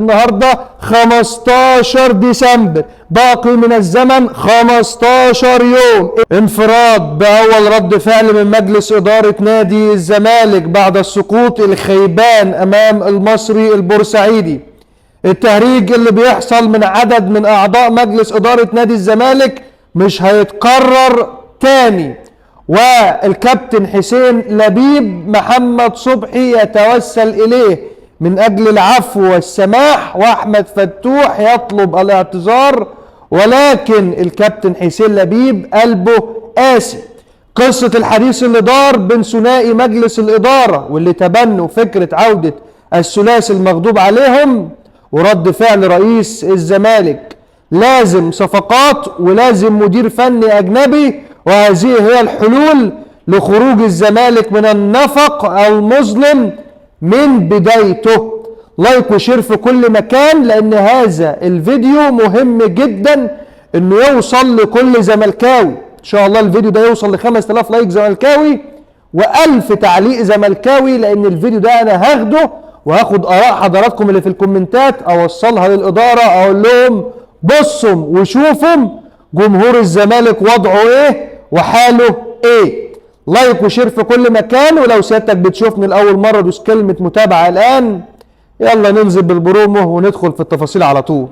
النهارده 15 ديسمبر، باقي من الزمن 15 يوم. انفراد بأول رد فعل من مجلس إدارة نادي الزمالك بعد السقوط الخيبان أمام المصري البورسعيدي. التهريج اللي بيحصل من عدد من أعضاء مجلس إدارة نادي الزمالك مش هيتكرر تاني. والكابتن حسين لبيب محمد صبحي يتوسل إليه من أجل العفو والسماح، وأحمد فتوح يطلب الاعتذار، ولكن الكابتن حسين لبيب قلبه قاسي. قصة الحديث اللي دار بين ثنائي مجلس الإدارة واللي تبنوا فكرة عودة الثلاثي المغضوب عليهم، ورد فعل رئيس الزمالك. لازم صفقات ولازم مدير فني أجنبي، وهذه هي الحلول لخروج الزمالك من النفق المظلم من بدايته. like و share في كل مكان، لأن هذا الفيديو مهم جدا إنه يوصل لكل زملكاوي. إن شاء الله الفيديو ده يوصل ل 5000 like زملكاوي و1000 تعليق زملكاوي، لأن الفيديو ده أنا هاخده وهاخد آراء حضراتكم اللي في الكومنتات أوصلها للإدارة، أقول لهم بصوا وشوفوا جمهور الزمالك وضعه إيه وحاله إيه. like و share في كل مكان، ولو سيادتك بتشوفني لأول مرة دوس كلمة متابعة الآن. يلا ننزل بالبرومو وندخل في التفاصيل على طول.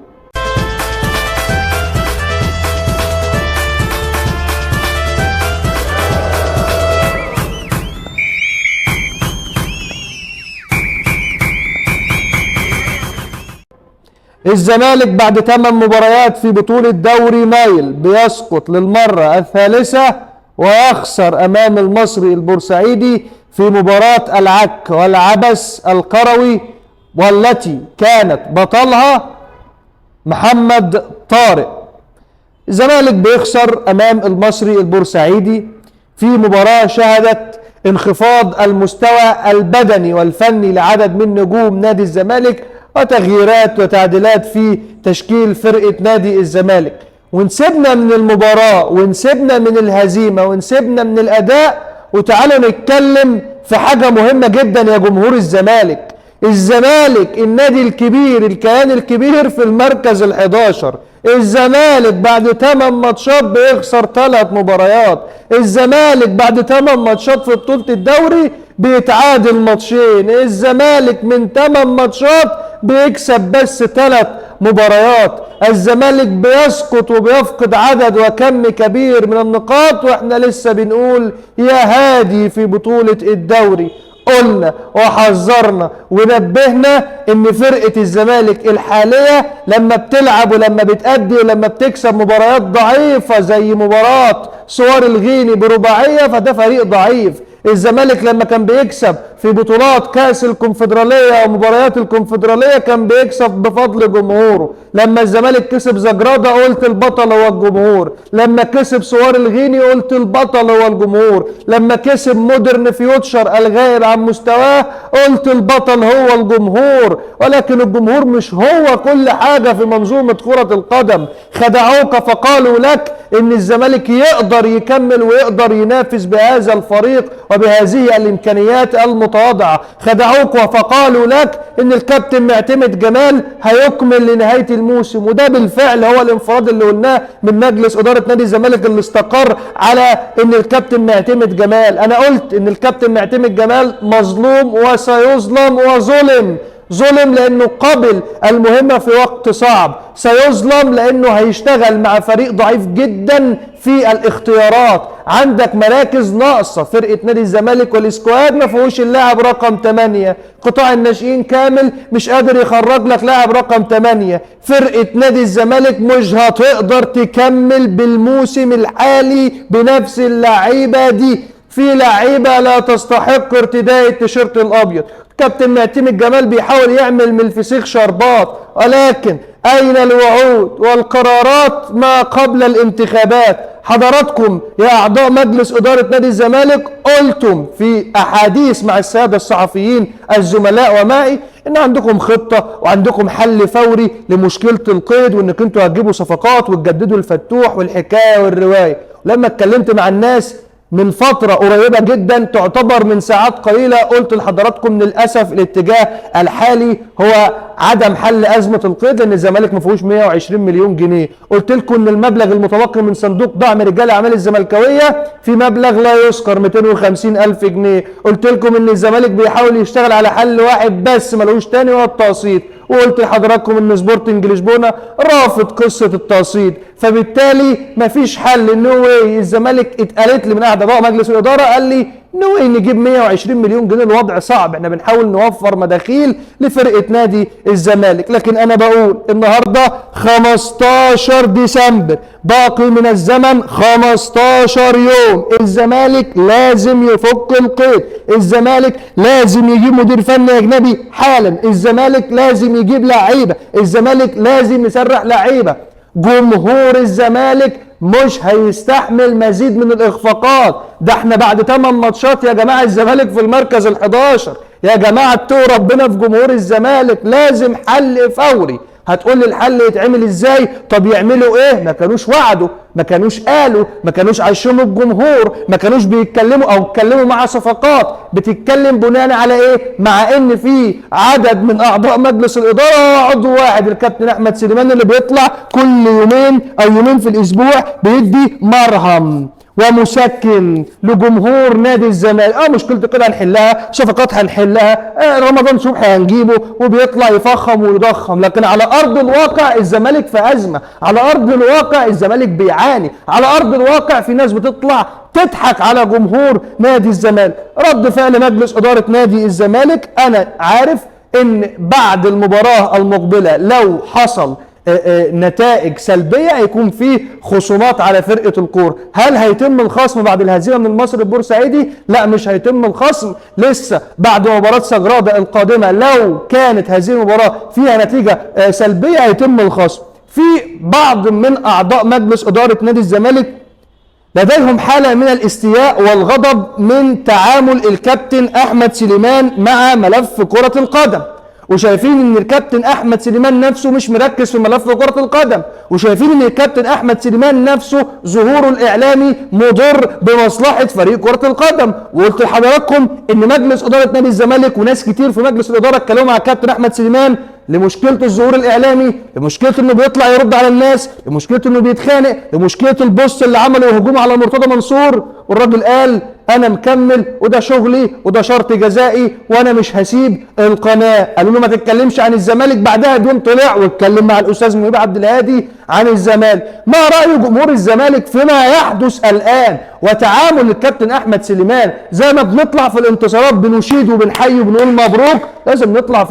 الزمالك بعد 8 مباريات في بطولة دوري نايل بيسقط للمرة الثالثة ويخسر أمام المصري البورسعيدي في مباراة العك والعبث القروي، والتي كانت بطلها محمد طارق. الزمالك بيخسر أمام المصري البورسعيدي في مباراة شهدت انخفاض المستوى البدني والفني لعدد من نجوم نادي الزمالك وتغييرات وتعديلات في تشكيل فرقة نادي الزمالك. ونسيبنا من المباراة ونسيبنا من الهزيمة ونسيبنا من الأداء، وتعالوا نتكلم في حاجة مهمة جدا يا جمهور الزمالك. الزمالك النادي الكبير، الكيان الكبير في المركز ال11. الزمالك بعد 8 ماتشات بيخسر 3 مباريات. الزمالك بعد 8 ماتشات في بطولة الدوري بيتعادل ماتشين. الزمالك من 8 ماتشات بيكسب بس 3 مباريات. الزمالك بيسقط وبيفقد عدد وكم كبير من النقاط، واحنا لسه بنقول يا هادي في بطولة الدوري. قلنا وحذرنا ونبهنا ان فرقة الزمالك الحالية لما بتلعب ولما بتأدي ولما بتكسب مباريات ضعيفة زي مباراة سوار الغيني برباعية فده فريق ضعيف. الزمالك لما كان بيكسب في بطولات كأس الكونفدرالية ومباريات الكونفدرالية كان بيكسب بفضل جمهوره. لما الزمالك كسب زجرادة قلت البطل هو الجمهور، لما كسب سوار الغيني قلت البطل هو الجمهور، لما كسب مودرن فيوتشر الغائب عن مستواه قلت البطل هو الجمهور. ولكن الجمهور مش هو كل حاجة في منظومة كرة القدم. خدعوك فقالوا لك ان الزمالك يقدر يكمل ويقدر ينافس بهذا الفريق وبهذه الامكانيات المتواضعة. خدعوك فقالوا لك ان الكابتن معتمد جمال هيكمل لنهاية الموسم، وده بالفعل هو الانفراد اللي قلناه من مجلس ادارة نادي الزمالك اللي استقر على ان الكابتن معتمد جمال. انا قلت ان الكابتن معتمد جمال مظلوم وسيظلم، وظلم ظلم لانه قبل المهمة في وقت صعب، سيظلم لانه هيشتغل مع فريق ضعيف جدا في الاختيارات. عندك مراكز ناقصة، فرقة نادي الزمالك وال squad ما فيهوش اللاعب رقم 8، قطاع الناشئين كامل مش قادر يخرج لك لاعب رقم 8. فرقة نادي الزمالك مش هتقدر تكمل بالموسم الحالي بنفس اللعيبة دي، في لعيبة لا تستحق ارتداء التيشيرت الأبيض. كابتن معتمد جمال بيحاول يعمل من الفسيخ شربات، ولكن أين الوعود والقرارات ما قبل الانتخابات؟ حضراتكم يا أعضاء مجلس إدارة نادي الزمالك قلتم في أحاديث مع السادة الصحفيين الزملاء ومعي إن عندكم خطة وعندكم حل فوري لمشكلة القيد، وإنك انتوا هتجيبوا صفقات وتجددوا الفتوح والحكاية والرواية. لما اتكلمت مع الناس من فترة قريبة جدا تعتبر من ساعات قليلة قلت لحضراتكم للأسف الاتجاه الحالي هو عدم حل أزمة القيد، لأن الزمالك ما فيهوش 120 مليون جنيه. قلت لكم إن المبلغ المتبقي من صندوق دعم رجال أعمال الزملكاوية في مبلغ لا يذكر 250 ألف جنيه. قلت لكم إن الزمالك بيحاول يشتغل على حل واحد بس ملوش تاني وهو التقسيط، وقلت لحضراتكم ان سبورتنج لشبونه رافض قصة التقسيط، فبالتالي مفيش حل. no way. الزمالك اتقالت لي من احد اعضاء مجلس الادارة، قال لي no way نجيب 120 مليون جنيه، الوضع صعب، احنا بنحاول نوفر مداخيل لفرقة نادي الزمالك. لكن انا بقول النهارده 15 ديسمبر، باقي من الزمن 15 يوم، الزمالك لازم يفك القيد، الزمالك لازم يجيب مدير فني اجنبي حالا، الزمالك لازم يجيب لعيبة، الزمالك لازم يسرح لعيبة. جمهور الزمالك مش هيستحمل مزيد من الاخفاقات. ده احنا بعد 8 ماتشات يا جماعة الزمالك في المركز ال11. يا جماعة اتقوا ربنا في جمهور الزمالك، لازم حل فوري. هتقول لي الحل يتعمل ازاي؟ طب يعملوا ايه؟ ما كانوش وعدوا، ما كانوش قالوا، ما كانوش عشموا الجمهور، ما كانوش بيتكلموا او اتكلموا مع صفقات. بتتكلم بناء على ايه؟ مع ان في عدد من اعضاء مجلس الادارة، عضو واحد الكابتن احمد سليمان اللي بيطلع كل يومين او يومين في الاسبوع بيدي مرهم ومسكن لجمهور نادي الزمالك. مشكلة كده هنحلها، صفقات هنحلها، رمضان صبحي هنجيبه، وبيطلع يفخم ويضخم. لكن على ارض الواقع الزمالك في ازمة، على ارض الواقع الزمالك بيعاني، على ارض الواقع في ناس بتطلع تضحك على جمهور نادي الزمالك. رد فعل مجلس ادارة نادي الزمالك، انا عارف ان بعد المباراة المقبلة لو حصل نتائج سلبية هيكون في خصومات على فرقه الكورة. هل هيتم الخصم بعد الهزيمة من المصري البورسعيدي؟ لا، مش هيتم الخصم لسه. بعد مباراة سجراده القادمة لو كانت هذه المباراة فيها نتيجة سلبية هيتم الخصم. في بعض من اعضاء مجلس ادارة نادي الزمالك لديهم حالة من الاستياء والغضب من تعامل الكابتن أحمد سليمان مع ملف كرة القدم، وشايفين ان الكابتن احمد سليمان نفسه مش مركز في ملف كرة القدم، وشايفين ان الكابتن احمد سليمان نفسه ظهوره الاعلامي مضر بمصلحة فريق كرة القدم. وقلت لحضراتكم ان مجلس ادارة نادي الزمالك وناس كتير في مجلس الادارة اتكلموا مع الكابتن احمد سليمان لمشكلة الظهور الاعلامي، لمشكلة انه بيطلع يرد على الناس، لمشكلة انه بيتخانق، لمشكلة البوست اللي عمله هجوم على مرتضى منصور. والراجل قال انا مكمل وده شغلي وده شرط جزائي وانا مش هسيب القناة. قالوا له ما تتكلمش عن الزمالك، بعدها بيوم طلع واتكلم مع الاستاذ مهيب عبد الهادي عن الزمالك. ما راي جمهور الزمالك فيما يحدث الان وتعامل الكابتن احمد سليمان؟ زي ما بنطلع في الانتصارات بنشيد وبنحيي وبنقول مبروك، لازم نطلع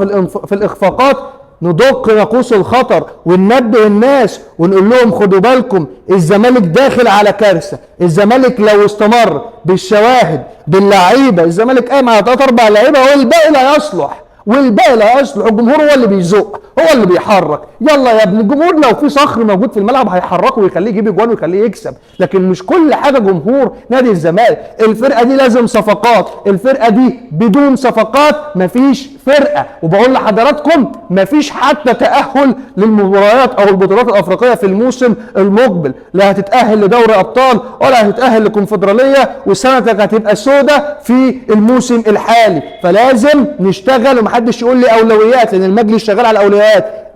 في الاخفاقات ندق ناقوس الخطر وننبه الناس ونقول لهم خدوا بالكم، الزمالك داخل على كارثة. الزمالك لو استمر بالشواهد باللعيبه، الزمالك قام على 3 4 لعيبة والباقي لا يصلح، والباقي لا يصلح. الجمهور هو اللي بيزق، هو اللي بيحرك. يلا يا ابن الجمهور، لو في صخر موجود في الملعب هيحركه ويخليه يجيب اجوان ويخليه يكسب، لكن مش كل حاجة جمهور نادي الزمالك. الفرقة دي لازم صفقات، الفرقة دي بدون صفقات مفيش فرقه. وبقول لحضراتكم مفيش حتى تاهل للمباريات او البطولات الافريقية في الموسم المقبل، لا هتتاهل لدوري ابطال ولا هتتاهل لكونفدراليه، وسنتك هتبقى سودة في الموسم الحالي. فلازم نشتغل ومحدش يقول لي اولويات، لان المجلس شغال على الاولويات.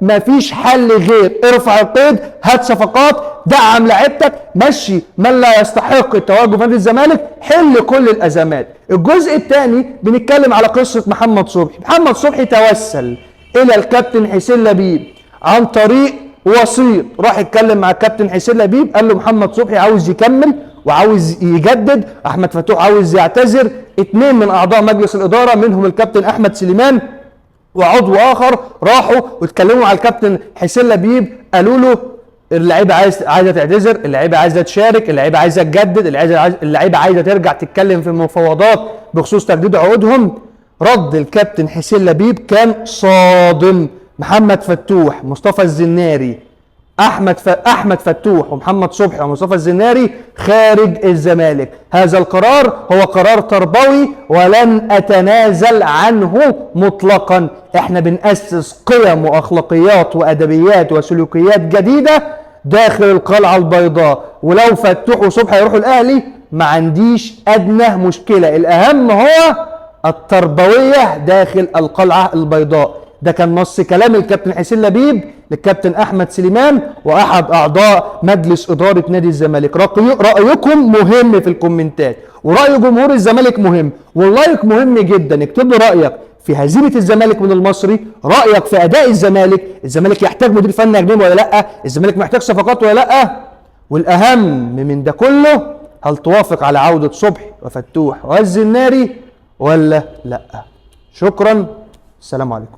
مفيش حل غير ارفع القيد، هات صفقات، دعم لعيبتك، مشي من لا يستحق التواجد في نادي الزمالك، حل كل الازمات. الجزء الثاني بنتكلم على قصة محمد صبحي. محمد صبحي توسل الى الكابتن حسين لبيب عن طريق وسيط، راح يتكلم مع الكابتن حسين لبيب قال له محمد صبحي عاوز يكمل وعاوز يجدد، احمد فتوح عاوز يعتذر. 2 من اعضاء مجلس الادارة منهم الكابتن احمد سليمان وعضو اخر راحوا واتكلموا مع الكابتن حسين لبيب، قالوا له اللعيبة عايزه تعتذر، اللعيبة عايزه تشارك، اللعيبة عايزه تجدد، اللعيبة عايزه ترجع تتكلم في المفاوضات بخصوص تجديد عقودهم. رد الكابتن حسين لبيب كان صادم. محمد فتوح، مصطفى الزناري، احمد فتوح ومحمد صبحي ومصطفى الزناري خارج الزمالك. هذا القرار هو قرار تربوي ولن اتنازل عنه مطلقا. احنا بنأسس قيم واخلاقيات وادبيات وسلوكيات جديدة داخل القلعة البيضاء، ولو فتوح وصبحي يروحوا الاهلي ما عنديش ادنى مشكلة. الاهم هو التربوية داخل القلعة البيضاء. ده كان نص كلام الكابتن حسين لبيب للكابتن احمد سليمان واحد اعضاء مجلس ادارة نادي الزمالك. رايكم مهم في الكومنتات، وراي جمهور الزمالك مهم، وال like مهم جدا. اكتب لي رايك في هزيمة الزمالك من المصري، رايك في اداء الزمالك، الزمالك يحتاج مدير فني اجنبي ولا لا، الزمالك محتاج صفقات ولا لا، والاهم من ده كله هل توافق على عوده صبحي وفتوح والزناري ولا لا. شكرا، السلام عليكم.